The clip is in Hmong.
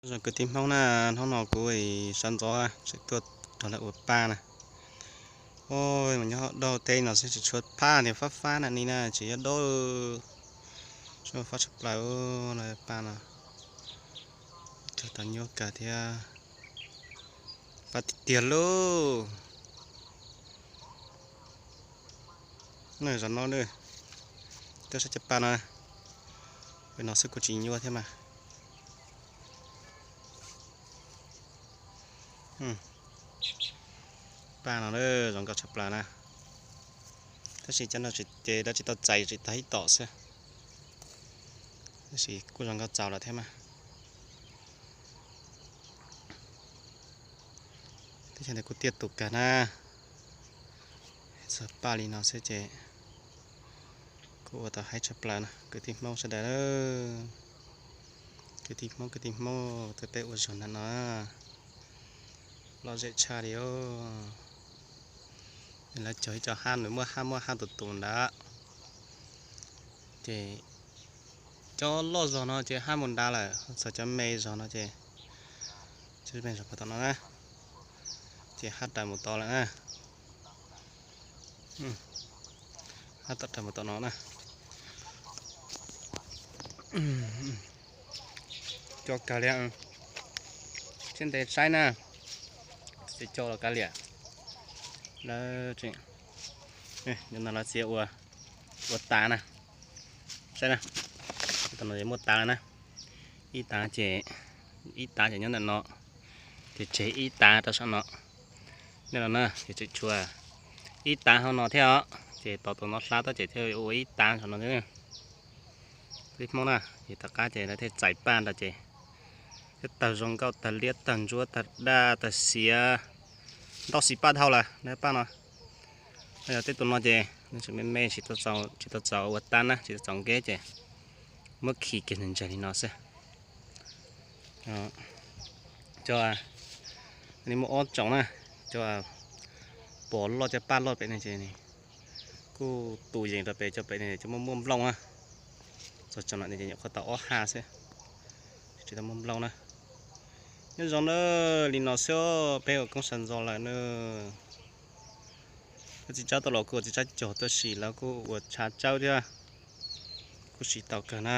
Zoo kwv tij Hmoob na, hnub no kuv sawv ntxov tseem tuaj rov lawv ua paj na. Oj, mas nyob hauv dawb teb no xwb tsis tshuav paj tias fab fab na ni na, tsis yog dawb, fab tshaj plaws lawv paj no. Tau nyuaj kawg thiab. Paj tiag tiag lauj. Zov no, tuaj saib cov paj no, no xwb kuj tsis nyuaj thiab mas. Paj no zoo nkauj tshaj plaws na. Tab sis cov no ces dab tsis tau txais tsis tau ib tom xwb. Tab sis kuj zoo nkauj txaus lawm thiab mas. Teb chaws ntawd kuj tiaj tus kawg na. Txog paj li no xwb ces kuj ua tau haib tshaj plaws na kwv tij Hmoob sawv daws. Kwv tij Hmoob, kwv tij Hmoob, tuaj peb ua zog ntawm no lom zem tshaj li os. Lawv cog ib co hab, nws muaj hab muaj hab tus tus ntawd. Ces cov loj zog no ces hab mus nrad lawm, txog cov me zog no ces, cov me zog puag tom no na, ces hab raws mus tod lawm na. Hab tom raws mus tom no na. Co kawg li, siab ntev saib na, txiav co los kav liam. Lawv, no lawv txiav ua, ua tav na. Saib na, tam no muaj tav lawm na. Ib tav ces, ib tav ces nyob ntawm no, ces tseg ib tav rau saum no. Nej los na ces tseem tshuav ib tav hauv no thiab os, ces tos tus no hlab tau ces thiaj ua ib tav saum no xwb. Kwv tij Hmoob na, ces tom qab ces lawv thiaj txais paj nrad ces thiaj tawg zoo nkauj, tawg liab, tawg ntsuab, tawg daj, tawg xiav, ntau xis paj dhau lawm na paj no. Yog tej tus no ces nws tseem me me, tsis tau txaus ua tab na, tsis tau txaus nkeb ces muab khi kiag ntseg li no xwb. Cov, muaj ob tsoom na, cov pom loj, cov paj loj pem no ces kuj tu yees rau pem, cov pem no cov muaj muaj nplooj na. Txog tsoom no ces nyuam qhuav tau ob ha xwb, tsis tau muaj nplooj na. Nyob zoo na, li no xwb peb ua koob sawv ntxov lawm na. Kuv txiv tsawb tau los kuj ua txiv tsawb cog, tab sis lawv kuj ua tshav tsawb thiab, kuj siv tau kawg na.